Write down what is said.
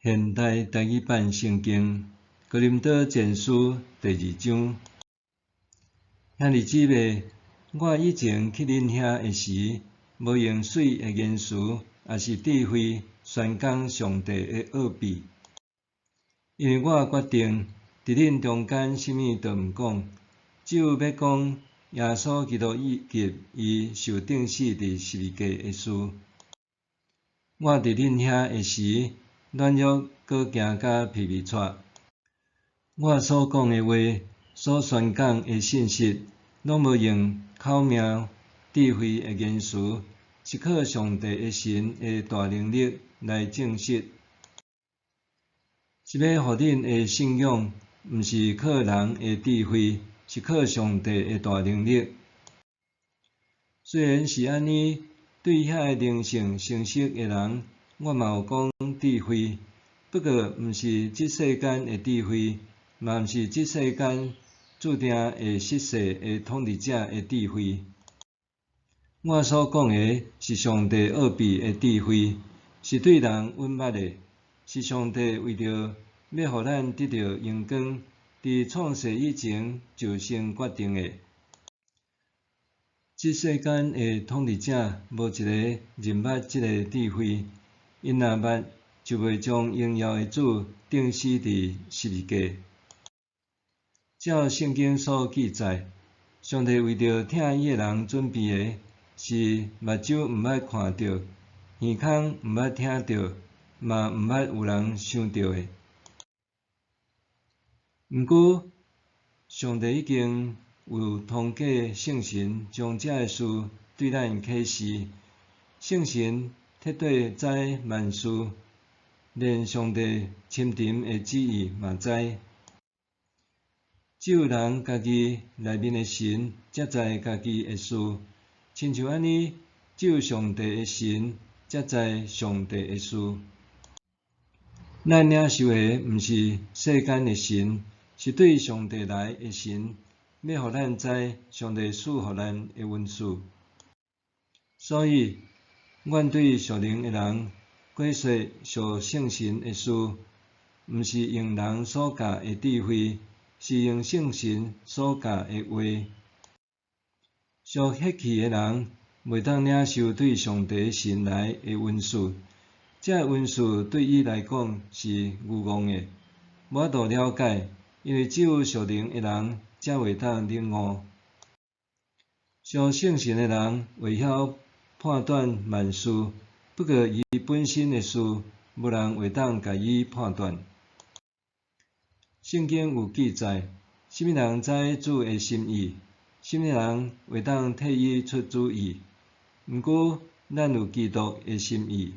現代台語版聖經哥林多前書第二章。兄弟姊妹，我以前去恁遐的時，無用媠的言辭，抑是智慧宣講上帝的奧秘。因為我決定，佇恁中間啥物都毋講，只有欲講耶穌基督以及伊受釘死佇十字架的事。我佇恁遐的時，軟弱閣驚甲皮皮掣。我所講的話，所宣講的信息，攏無用巧妙智慧的言辭，是靠上帝的神的大能力來證實。是欲予恁的信仰，毋是靠人的智慧，是靠上帝的大能力。雖然是按呢，對遐个靈性成熟的人，我嘛有講智慧，不過毋是這世間的智慧，嘛毋是這世間注定會失勢的統治者的智慧。我所講的是上帝奧秘的智慧，是對人隱密的，是上帝為著欲予咱得著榮光，佇創世以前就先決定的。這世間的統治者無一個認捌這个智慧，𪜶若捌，就袂將榮耀的主釘死佇十字架。照聖經所記載，上帝為著疼伊的人準備的，是目睭毋捌看著，耳孔毋捌聽著，嘛毋捌有人想著的。毋過，上帝已經有通過聖神將這个事對咱啟示。聖神徹底知萬事，連上帝深沉的旨意嘛知。只有人家己內面的神才知家己的事，親像按呢，只有上帝的神才知上帝的事。咱領受的毋是世間的神，是對上帝來的神，欲予咱知上帝賜予咱的恩賜。所以，阮對屬靈的人解說屬聖神的事，毋是用人所教的智慧，是用聖神所教的話。屬血氣的人袂當領受對上帝神來的恩賜，這个恩賜對伊來講是愚戇的，無法度了解，因為只有屬靈的人才會當領悟。屬聖神的人會曉判斷萬事，不過伊本身的事，無人會當共伊判斷。聖經有記載，啥物人知主的心意？啥物人會當替伊出主意？毋過，咱有基督的心意。